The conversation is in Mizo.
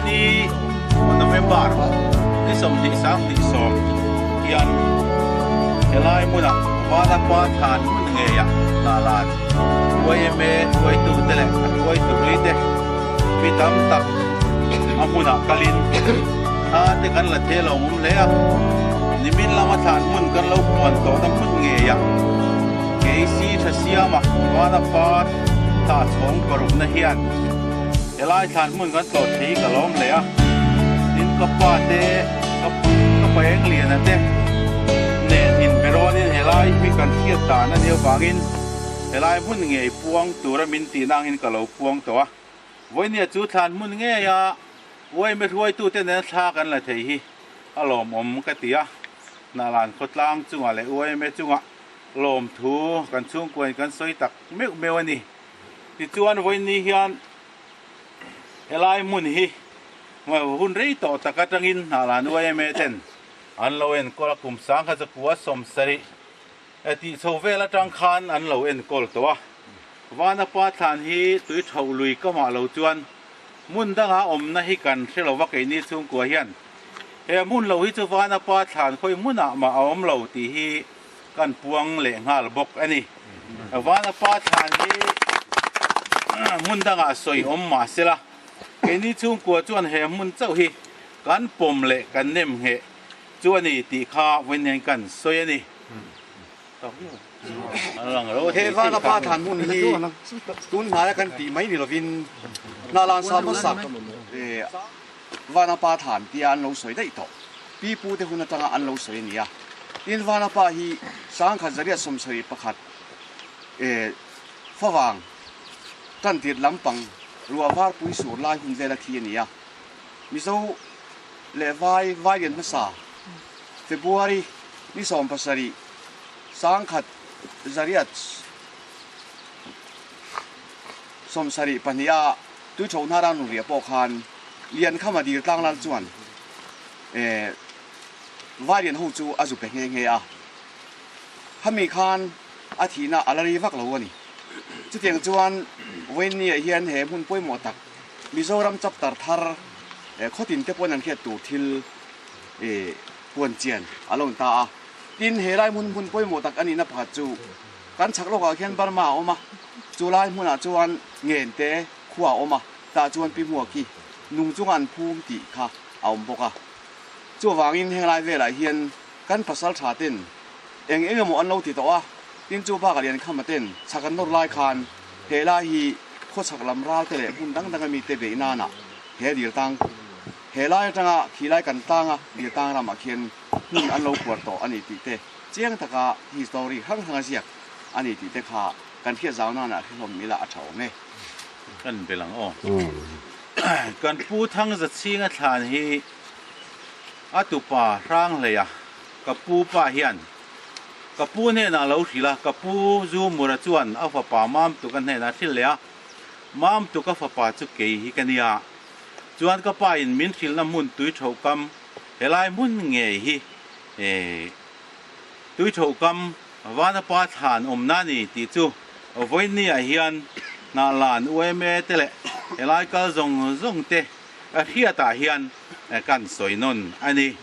Vawiini November ni 20 2010 hian helai hmuna Vanapa thlan hmun ngeiah Hnalan yma hruaitute leh a hruaitu hluite mi tam tak a hmunah kalin thla te kan la thei lo awm hle a. Nimin lama thlan hmun kan lo puan tawhna hmun ngeiah KC Thasiama Vanapa thla chhawng parukna hian Helai thlan hmun kan tlawh thei ka lawm hle a, tin ka pa te, ka ka pa eng liana te nen inbe rawnin helai hi kan hriat dan a nih avangin helai hmun ngei puang tura min tihna angin ka lo puang tawh a. Vawinia chu thlan hmun ngeia uaime hruaitute nena thla kan la thei hi a lawmawm ka ti a, Hnahlan khawtlang chungah leh uaime chungah lawmthu kan chhungkuain kan sawi tak meuh meuh a ni. Tichuan vawiin hian helai hmun hi hun rei tawh tak atangin Hnahlan yma ten an lo enkawl a, kum 1970 tih chho vel atang khan an lo enkawl tawh a. Vanapa thlan hi tui tho lui kamah lo chuan hmun danga awmna hi kan hre lo va, keini chhungkua hian he hmun lo hi chu Vanapa thlan khawi hmunah mah a awm lo tih hi kan puang leh nghal bawk a ni. Vanapa thlan hi hmun dangah sawi awm mah sela, keini chhungkua chuan he hmun chauh hi kan pawm leh kan nem ngheh chu a ni tih kha vawiin kan sawi a ni. He Vanapa thlan hmun hi tun hnaia kan tih mai ni lovin Hnahlan sa hmasak Vanapa thlan tia an lo sawi daih tawh. Pi pu te hun atanga an lo sawi a ni a. Tin Vanapa hi 1971 favang tantir lampang ruah varpui sur lai hun vela thi a ni a. Mizo leh vai vailian hmasa February ni 17 1972 a Tuithohna ram riah pawh khan Liankhama dil tlang lal chuan Vailian ho chu a zu pe nghe nghe a, khami khan a thihna a la rei vak lo a ni. Chutiang chuan Vawiinniah hian he hmun pawimawh tak Mizoram chapter thar khawtin te pawn an hriat tur thil puan chian a lo ta a. Tin, he lai hmun hmun pawimawh tak a nihna pakhat chu kan chhak lawkah khian Burma a awm a, chu lai hmunah chuan ngen te khua a awm a, tah chuan Pi Hmuaki nung chunga an phum tih kha a awm bawk a. Chuvangin henglai velah hian kan pasal tha ten eng eng emaw an lo ti tawh a, tin chu bakah lian khama ten chhak an nawr lai khan he lai hi khawchhak lam ral te leh hmun dang dang a mite beih nanah he dil tang he lai atanga khi lai kan tanga dil tang ramah khian hmun an lo khuar tawh a ni tih te chiang taka history hrang hrang a ziak a ni tih te kha kan hriat zau nanah hrehawm ila a tha awm e. Kan bel ang aw. Kan pu Thangza chhinga thlan hi a tupa Hranghleia ka pu pa hian ka pu hnenah a lo hrilh a, ka pu Zumura chuan a fapa Mamtuka hnenah a hrilh leh a, Mamtuka fapa chu kei hi ka nia, chuan ka pa in min hrilhna hmun tui tho kam helai hmun ngei hi tui tho kam Vanapa thlan awmna a ni tih chu vawiinniah hian Hnahlan yma te leh helai kal zawng zawng te hriatah hian kan sawi nawn a ni.